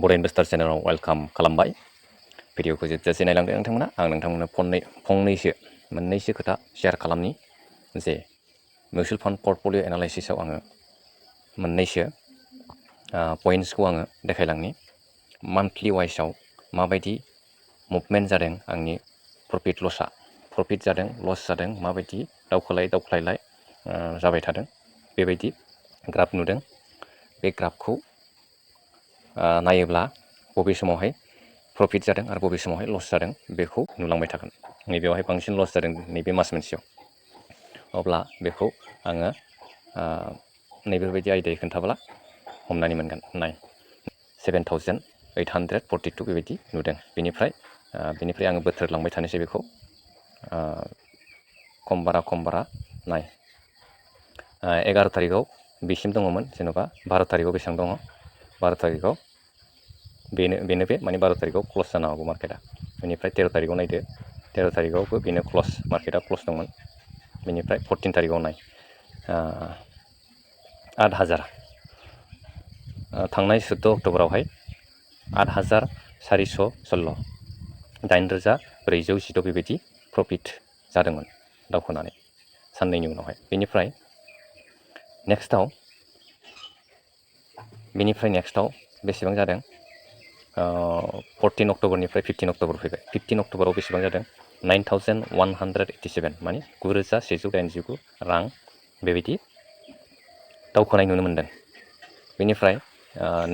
बर' इनभेस्टार चेनेलाव welcome खालामबाय। भिडिअखौ जोबजासे नायलांदो नोंथांमोना। आं नोंथांमोननो मोननैसो खोथा शेयार खालामनि जे मिउचुवेल फान्ड पर्टफलिअ एनालाइसिसआव आङो मोननैसो पइन्ट्सखौ आङो देखायलांनि। मान्थलि वाइसआव माबायदि मुभमेन्ट जादों आंनि प्रफिट जादों लस जादों, माबायदि दावख्लायलाय जाबाय थादों, बेबायदि ग्राफ नुदों। बे ग्राफखौ नायोब्ला बबे समावहाय प्रफिट जादों आरो बबे समावहाय लस जादों बेखौ नुलांबाय थागोन। नैबेयावहाय बांसिन लस जादों नैबे मास मोनसेयाव। अब्ला बेखौ आङो नैबेबायदि आयदायै खोन्थाब्ला हमनानै मोनगोन। नाय 7,842 बेबायदि नुदों। बेनिफ्राय आङो बोथ्रोदलांबाय थानोसै बेखौ। खम बारा नाय 11 थारिखआव बेसिम दङमोन, जेन'बा 12 थारिखआव बेसेबां दङ? 12 थारिखआव बेनो बे माने 12 थारिखआव क्लस जानो हागौ मार्केटआ। बेनिफ्राय 13 थारिखआव नायदो, 13 थारिखआवबो बेनो क्लस, मार्केटआ क्लस दंमोन। बेनिफ्राय 14 थारिखआव नाय 8,000, थांनाय 14 अक्ट'बरावहाय 8,416, 8,416 बेबायदि प्रफिट जादोंमोन दावखोनानै साननैनि उनावहाय। बेनिफ्राय नेक्स्टआव बेसेबां जादों? 14 अक्ट'बरनिफ्राय 15 अक्ट'बर फैबाय। 15 अक्ट'बराव बेसेबां जादों? 9,187 माने 9,189 रां बेबायदि दावखोनाय नुनो मोन्दों। बेनिफ्राय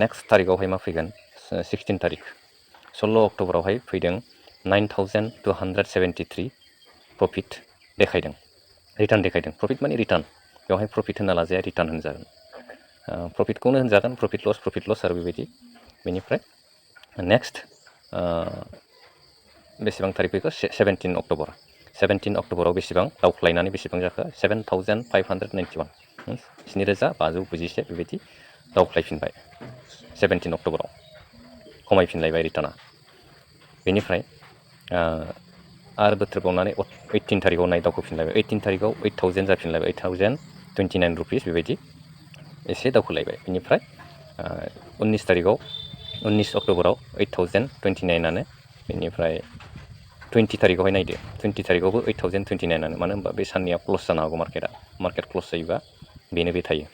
नेक्स्ट थारिखआवहाय मा फैगोन? 16 थारिख 16 अक्ट'बरावहाय फैदों 9,273 प्रफिट देखायदों, रिटार्न देखायदों। प्रफिट माने रिटार्न, बेवहाय प्रफिट होनना लाजाया, रिटार्न होनजागोन। प्रफिटखौनो होनजागोन, प्रफिट लस आरो बेबायदि। बेनिफ्राय नेक्स्ट बेसेबां थारिख फैखो? 17 अक्ट'बर। 17 अक्ट'बराव बेसेबां दावख्लायनानै बेसेबां जाखो? 7,591, 7,591 बेबायदि दावख्लायफिनबाय 17 अक्ट'बराव, खमायफिनलायबाय रिटार्ना। बेनिफ्राय आरो बोथ्रोदबावनानै 18 थारिखआव नाय दावखोफिनलायबाय। 18 थारिखआव 8,000 जाफिनलायबाय, 8,029 रुपिस बेबायदि एसे दावखोलायबाय। बेनिफ्राय 19 अक्ट'बराव 8,029आनो। बेनिफ्राय 20 थारिखआवहाय नायदो, 20 थारिखआवबो 8,029आनो। मानो होनबा बे साननैया क्लस जानो हागौ मार्केटआ। मार्केट क्लस जायोबा बेनो बे थायो।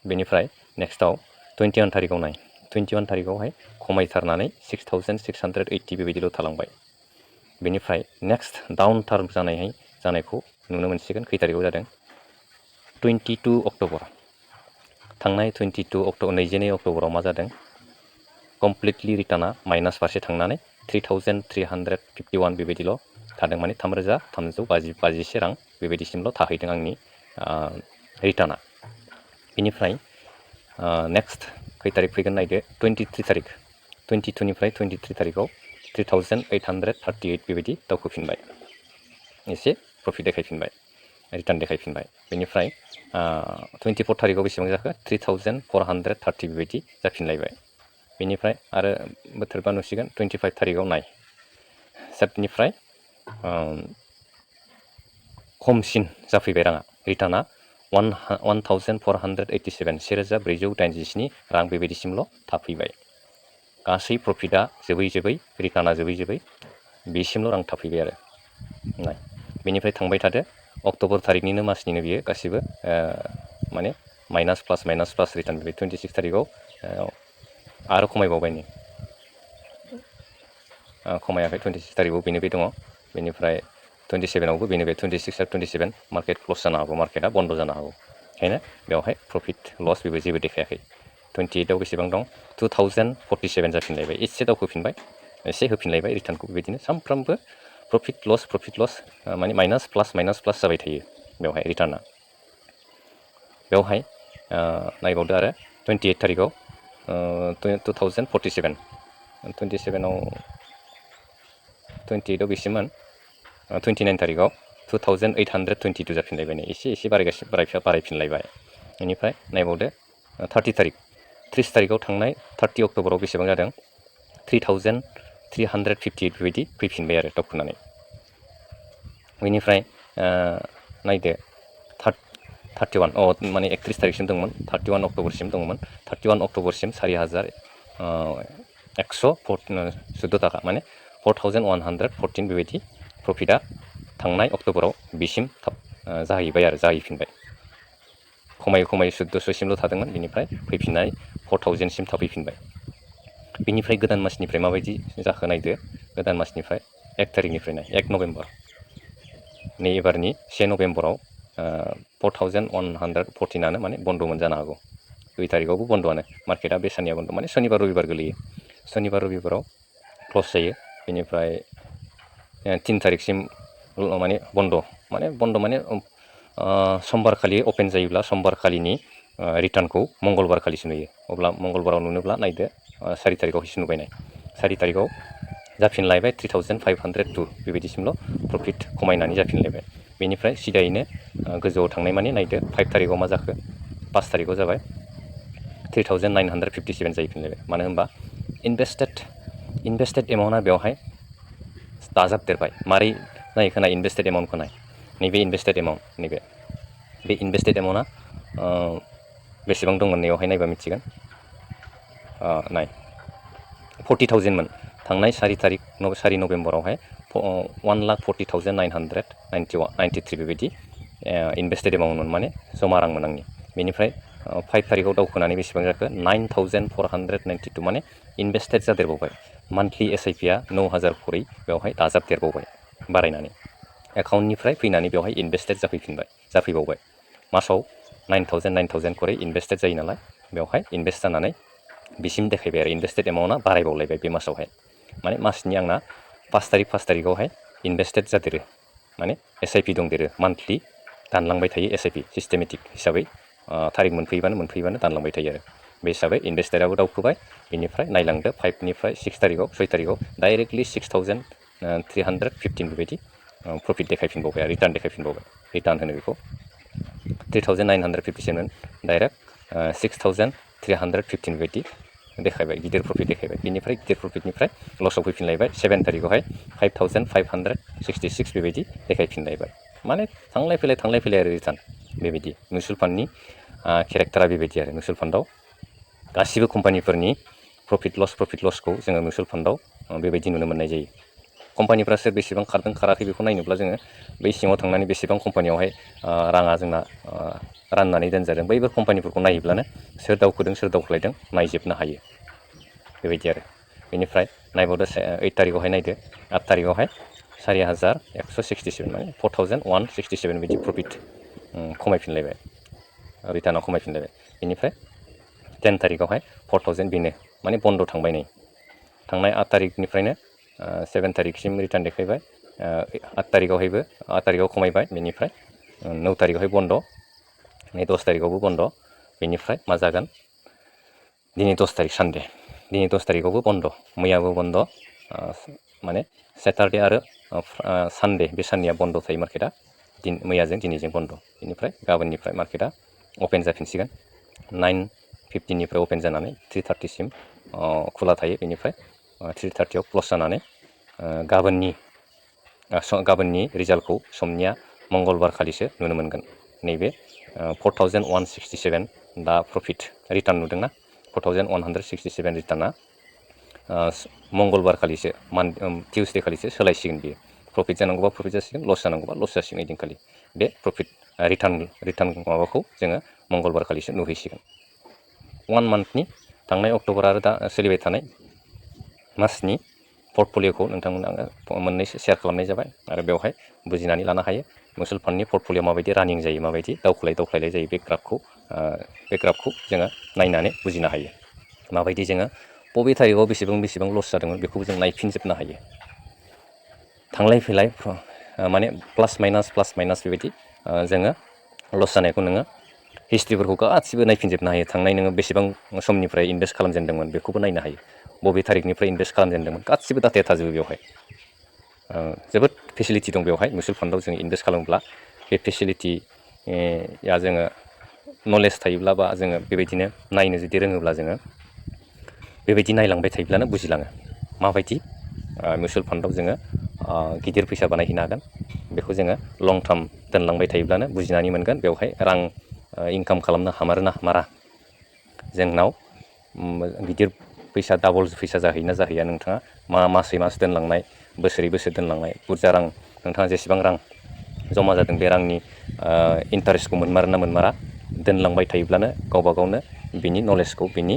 बेनिफ्राय नेक्स्टआव 21 थारिखआव नाय, 21 थारिखआवहाय खमायथारनानै 6,680 बेबायदिल' थालांबाय। बेनिफ्राय नेक्स्ट डाउन टार्म जानायखौ नुनो मोनसिगोन। खै थारिखआव जादों? 22 अक्ट'बर। थांनाय 22 अक्ट'बराव मा जादों? कमप्लिटलि रिटार्ना माइनास फारसे थांनानै 3,351 बेबायदिल' थादों। माने 3,351 रां बेबायदिसिमल' थाहैदों आंनि रिटार्ना। बेनिफ्राय नेक्स्ट खै थारिख फैगोन नायदो? 23 थारिख 22निफ्राय 23 थारिखआव 3,838 बेबायदि दावखोफिनबाय, एसे प्रफिट देखायफिनबाय, रिटार्न देखायफिनबाय। बेनिफ्राय 24 थारिखआव बेसेबां जाखो? 3,430 बेबायदि जाफिनलायबाय। बेनिफ्राय आरो बोथोरबा नुसिगोन 25 थारिखआव नाय, सेटनिफ्राय खमसिन जाफैबाय राङा, रिटार्ना 1,487, 1,487 रां बेबायदिसिमल' थाफैबाय। गासै प्रफिटआ जोबै रिटार्ना जोबै बेसिमल' रां थाफैबाय आरो। नाय, बेनिफ्राय थांबाय थादो। अक्ट'बर थारिखनिनो मासनिनो बियो गासिबो माने माइनास प्लास रिटार्न। बे 26 थारिखआव आरो खमायबावबाय, नै खमायाखै। 26 थारिखआव बेनो बे दङ। बेनिफ्राय 27आवबो बेनो बे 26 आरो 27 मार्केट क्लस जानो हागौ, मार्केटआ बन्द' जानो हागौ। ओंखायनो बेवहाय प्रफिट लस बेबो जेबो देखायाखै। 28आव बेसेबां दं? 2,047 जाफिनलायबाय, एसे दावखोफिनबाय, एसे होफिनलायबाय रिटार्नखौ। बेबायदिनो सानफ्रामबो प्रफिट लस माने माइनास प्लास जाबाय थायो बेवहाय रिटार्ना। बेवहाय नायबावदो आरो 28 थारिखआव 2,047, 28आव बेसेमोन? 29 थारिखआव 2,822 जाफिनलायबाय, नै एसे बारायफिनलायबाय। बेनिफ्राय नायबावदो 30 थारिखआव थांनाय 30 अक्ट'बराव बेसेबां जादों? 3,358 बेबायदि फैफिनबाय आरो दावखोनानै। बेनिफ्राय नायदो 31 माने 31 थारिखसिम दंमोन, 31 अक्ट'बरसिम दंमोन। 31 अक्ट'बरसिम 4,000 114 थाखा माने 4114 बेबायदि प्रफिटआ थांनाय अक्ट'बराव बिसिम जाहैबाय आरो जाहैफिनबाय। खमायै 1400सिमल' थादोंमोन, बिनिफ्राय फैफिननाय 4000सिम थाफैफिनबाय। बिनिफ्राय गोदान मासनिफ्राय माबायदि जाखो नायदो। गोदान मासनिफ्राय 1 थारिखनिफ्राय नाय, 1 नभेम्बर नै एबारनि 1 नभेम्बराव 4114आनो माने बन्द'मोन जानो हागौ। 2 थारिखआवबो बन्द'आनो, मार्केटआ बे साननिया बन्द' माने सनिबार रबिबार गोलैयो। सनिबार रबिबाराव क्लस जायो, बेनिफ्राय 3 थारिखसिम माने बन्द' माने समबार खालि अपेन जायोब्ला समबार खालिनि रिटार्नखौ मंगलबार खालिसो नुयो। अब्ला मंगलबाराव नुनोब्ला नायदो 4 थारिखआवसो नुबाय नाय। 4 थारिखआव जाफिनलायबाय 3502 बेबायदिसिमल' प्रफिट खमायनानै जाफिनलायबाय। बेनिफ्राय सिदायैनो गोजौआव थांनाय माने नायदो 5 थारिखआव मा जाखो, 5 थारिखआव जाबाय 3957 जाहैफिनलायबाय। मानो होनबा इनभेस्टेड एमाउन्टआ बेवहाय दाजाबदेरबाय। मारै नायखो नाय इनभेस्टेड एमाउन्टखौ नाय। नैबे इनभेस्टेड एमाउन्ट, बे इनभेस्टेड एमाउन्टआ बेसेबां दंमोन नैयावहाय नायबा मिथिगोन। नाय 40,000मोन थांनाय 4 नभेम्बरावहाय 1,40,993 बेबायदि इनभेस्टेड एमाउन्टमोन, माने जमा रांमोन आंनि। बेनिफ्राय 5 थारिखआव दावखोनानै बेसेबां जाखो 9,492 माने इनभेस्टेड जादेरबावबाय। मान्थलि SIPआ 9,000 खरै बेवहाय दाजाबदेरबावबाय बारायनानै। एकाउन्टनिफ्राय फैनानै बेवहाय इनभेस्टेड जाफैबावबाय। मासाव 9,000 खरै इनभेस्टेड जायो नालाय, बेवहाय इनभेस्ट जानानै बिसिम देखायबाय आरो इनभेस्टेड एमाउन्टआ बारायबावलायबाय बे मासावहाय। माने मासनि आंना 5 थारिखआवहाय इनभेस्टेड जादेरो, माने SIP दंदेरो। मान्थलि दानलांबाय थायो SIP सिस्टेमेटिक हिसाबै, थारिख मोनफैबानो दानलांबाय थायो आरो। बे हिसाबै इनभेस्टेडआबो दावखोबाय। बेनिफ्राय नायलांदो 5निफ्राय 6 थारिखआव डाइरेक्टलि 6,315 बेबायदि प्रफिट देखायफिनबावबाय, रिटार्न देखायफिनबावबाय। रिटार्न होनो बेखौ 3,957 डाइरेक्ट 6,315 बेबायदि देखायबाय, गिदिर प्रफिट देखायबाय। बिनिफ्राय गिदिर प्रफिटनिफ्राय लसआव फैफिनलायबाय। 7 थारिखआवहाय 5,566 बेबायदि देखायफिनलायबाय। माने थांलाय फैलाय आरो रिटार्न बेबायदि। मिउचुवेल फान्डनि केरेक्टारा बेबायदि आरो। मिउचुवेल फान्डआव गासिबो कम्पानिफोरनि प्रफिट लसखौ जोङो मिउचुवेल फान्डआव बेबायदि नुनो मोननाय जायो। कम्पानिफ्रा सोर बेसेबां खारदों खाराखै बेखौ नायनोब्ला जोङो बै सिङाव थांनानै बेसेबां कम्पानियावहाय राङा जोंना राननानै दोनजादों, बैफोर कम्पानिफोरखौ नायोब्लानो सोर दावखोदों सोर दावख्लायदों नायजोबनो हायो, बेबायदि आरो। बेनिफ्राय नायबावदो 8 थारिखआवहाय नायदो। 8 थारिखआवहाय 4,167 माने 4,167 बिदि प्रफिट खमायफिनलायबाय, रिटार्नाव खमायफिनलायबाय। बेनिफ्राय 10 थारिखआवहाय 4,000 बेनो माने बन्द' थांबाय नै। थांनाय 8 थारिखनिफ्रायनो 7 थारिखसिम रिटार्न देखायबाय। 8 थारिखआव खमायबाय। बेनिफ्राय 9 थारिखआवहाय बन्द', नै 10 थारिखआवबो बन्द'। बेनिफ्राय मा जागोन, दिनै 10 थारिख सानडे, दिनै 10 थारिखआवबो बन्द', मैयाबो बन्द', माने सेटारडे आरो सानडे बे साननैया बन्द' थायो मार्केटआ। मैयाजों दिनैजों बन्द'। बेनिफ्राय गाबोननिफ्राय मार्केटआ अपेन जाफिनसिगोन। 9:15निफ्राय अपेन जानानै 3:30सिम खुला थायो। बेनिफ्राय 3:30आव क्लस जानानै गाबोननि रिजाल्टखौ समनिया मंगलबार खालिसो नुनो मोनगोन। नैबे 4,167 दा प्रफिट रिटार्न नुदोंना, 4,167 रिटार्नआ मंगलबार खालिसो टिउसडे खालिसो सोलायसिगोन बियो। प्रफिट जानांगौबा प्रफिट जासिगोन, लस जानांगौबा लस जासिगोन ओइदिनखालि। बे प्रफिट रिटार्न माबाखौ जोङो मंगलबार खालिसो नुहैसिगोन। 1 मान्थनि थांनाय अक्ट'बर आरो दा सोलिबाय थानाय मासनि पर्टफलिय'खौ नोंथांमोन आङो मोननैसो शेयार खालामनाय जाबाय आरो बेवहाय बुजिनानै लानो हायो मिउचुवेल फान्डनि पर्टफलिय'आ माबायदि रानिं जायो, माबायदि दावख्लायलाय जायो। बे ग्राफखौ जोङो नायनानै बुजिनो हायो। माबायदि जोङो बबे थारिखआव बेसेबां लस जादोंमोन बेखौबो जों नायफिनजोबनो हायो। थांलाय फैलाय माने प्लास माइनास बेबायदि जोङो लस जानायखौ नोङो हिस्ट्रिफोरखौ गासिबो नायफिनजोबनो हायो। थांनाय नोङो बेसेबां समनिफ्राय इनभेस्ट खालामजेनदोंमोन बेखौबो नायनो हायो। बबे थारिखनिफ्राय इनभेस्ट खालामजेनदोंमोन गासिबो डाटाया थाजोबो बेवहाय। जोबोद फेसिलिटि दं बेवहाय मिउचुवेल फान्डआव जों इनभेस्ट खालामोब्ला। बे फेसिलिटिया जोङो नलेज थायोब्ला बा जोङो बेबायदिनो नायनो जुदि रोङोब्ला जोङो बेबायदि नायलांबाय थायोब्लानो बुजिलाङो माबायदि मिउचुवेल फान्डआव जोङो गिदिर फैसा बानायहैनो हागोन। बेखौ जोङो लं टार्म दोनलांबाय थायोब्लानो बुजिनानै मोनगोन बेवहाय रां इनकाम खालामनो हामारो ना हामारा। जोंनाव गिदिर फैसा डाबल फैसा जाहैना जाहैया नोंथाङा मासै मास दोनलांनाय बोसोरै बोसोर दोनलांनाय बुरजा रां नोंथाङा जेसेबां रां जमा जादों बे रांनि इन्टारेस्टखौ मोनमारा मोनमारा दोनलांबाय थायोब्लानो गावबा गावनो बिनि नलेजखौ बिनि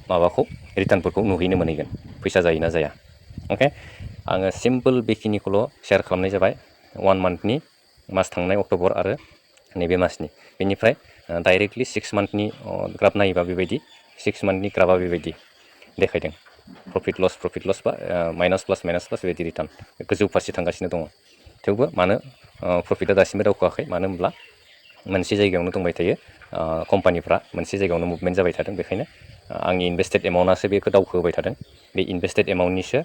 माबाखौ रिटार्नफोरखौ नुहैनो मोनहैगोन फैसा जायोना जाया। अके आङो सिम्पोल बेखिनिखौल' शेयार खालामनाय जाबाय 1 मान्थनि मास थांनाय अक्ट'बर आरो नैबे मासनि बेनिफ्राय डाइरेक्टलि 6 मान्थनि ग्राफ नायोबा बेबायदि 6 मान्थनि ग्राफआ बेबायदि देखायदों प्रफिट लस बा माइनास प्लास बेबायदि रिटार्न गोजौ फारसे थांगासिनो दङ। थेवबो मानो प्रफिटआ दासिमबो दावखोआखै मानो होनब्ला मोनसे जायगायावनो दंबाय थायो कम्पानिफ्रा मोनसे जायगायावनो मुभमेन्ट जाबाय थादों बेखायनो आंनि इनभेस्टेड एमाउन्टआसो बेखौ दावखोहोबाय थादों बे इनभेस्टेड एमाउन्टनिसो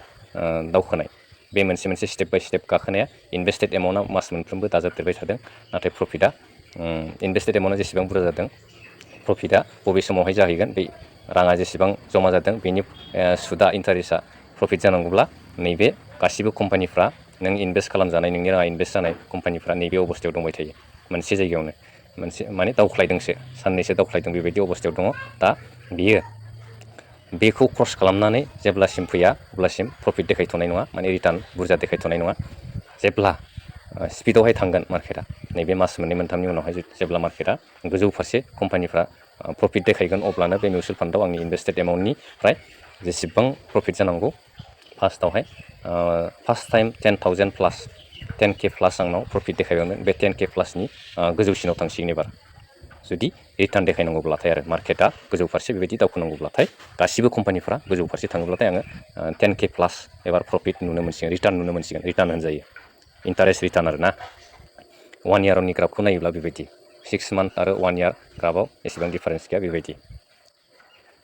दावखोनाय बे मोनसे स्टेप बाय स्टेप गाखोनाया इनभेस्टेड एमाउन्टआ मास मोनफ्रोमबो दाजाबदेरबाय थादों नाथाय प्रफिटआ इनभेस्टेड एमाउन्टआ जेसेबां बुरजा जादों प्रफिटआ बबे समावहाय जाहैगोन बे राङा जेसेबां जमा जादों बेनि सुदआ इन्टारेस्टआ प्रफिट जानांगौब्ला नैबे गासिबो कम्पानिफ्रा नों इनभेस्ट खालामजानाय नोंनि राङा इनभेस्ट जानाय कम्पानिफ्रा नैबे अबस्थायाव दंबाय थायो मोनसे जायगायावनो माने दावख्लायदोंसो साननैसो दावख्लायदों बेबायदि अबस्थायाव दङ। दा बियो बेखौ क्रस खालामनानै जेब्लासिम फैया अब्लासिम प्रफिट देखायथ'नाय नङा माने रिटार्न बुरजा देखायथ'नाय नङा। जेब्ला स्पिडआवहाय थांगोन मार्केटआ नैबे मास मोननै मोनथामनि उनावहाय जेब्ला मार्केटआ गोजौ फारसे कम्पानिफ्रा प्रफिट देखायगोन अब्लानो बे मिउचुवेल फान्डआव आंनि इनभेस्टेड एमाउन्टनिफ्राय जेसेबां प्रफिट जानांगौ फार्स्ट टाइम 10,000 प्लास 10K प्लास आंनाव प्रफिट देखायबायमोन बे 10K प्लासनि गोजौसिनाव थांसिगोन एबार जुदि रिटार्न देखायनांगौब्लाथाय आरो मार्केटआ गोजौ फारसे बेबायदि दावखोनांगौब्लाथाय गासिबो कम्पानिफ्रा गोजौ फारसे थाङोब्लाथाय आङो 10K प्लास एबार प्रफिट नुनो मोनसिगोन रिटार्न नुनो मोनसिगोन रिटार्न होनजायो इन्टारेस्ट रिटार्न आरो ना 1 इयारनि ग्राफखौ नायोब्ला बेबायदि 6 मान्थ आरो 1 इयार ग्राफआव एसेबां दिफारेन्स गैया बेबायदि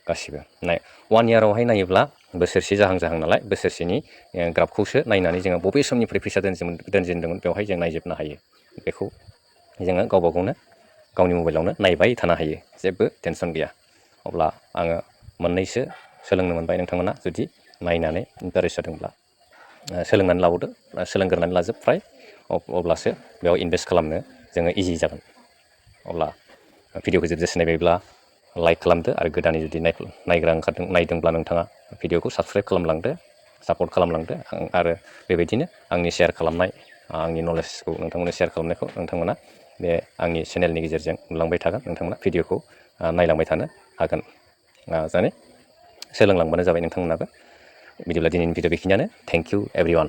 गासिबो 1 इयारावहाय नायोब्ला बोसोरसे जाहां नालाय बोसोरसेनि ग्राफखौसो नायनानै जोङो बबे समनिफ्राय फैसा दोनजेनदोंमोन बेवहाय जों नायजोबनो हायो बेखौ जोङो गावबा गावनो गावनि मबाइलावनो नायबाय थानो हायो जेबो टेनसन गैया। अब्ला आङो मोननैसो सोलोंनो मोनबाय नोंथांमोना जुदि नायनानै इन्टारेस्ट जादोंब्ला सोलोंनानै लाबावदो सोलोंग्रोनानै लाजोब फ्राय अब्लासो बेयाव इनभेस्ट खालामनो जोङो इजि जागोन। अब्ला भिडिअखौ जोबजासे नायबायब्ला लाइक खालामदो आरो गोदानै जुदि नायदोंब्ला नोंथाङा भिडिअखौ साबस्क्राइब खालामलांदो सापर्ट खालामलांदो आरो बेबायदिनो आंनि शेयार खालामनाय आंनि नलेजखौ नोंथांमोननो शेयार खालामनायखौ नोंथांमोना बे आंनि चेनेलनि गेजेरजों नुलांबाय थागोन नोंथांमोना भिडिअखौ नायलांबाय थानो हागोन सोलोंलांबानो जाबाय नोंथांमोनाबो। बिदिब्ला दिनैनि भिडिअ बेखिनियानो थेंक इउ एभरिवान।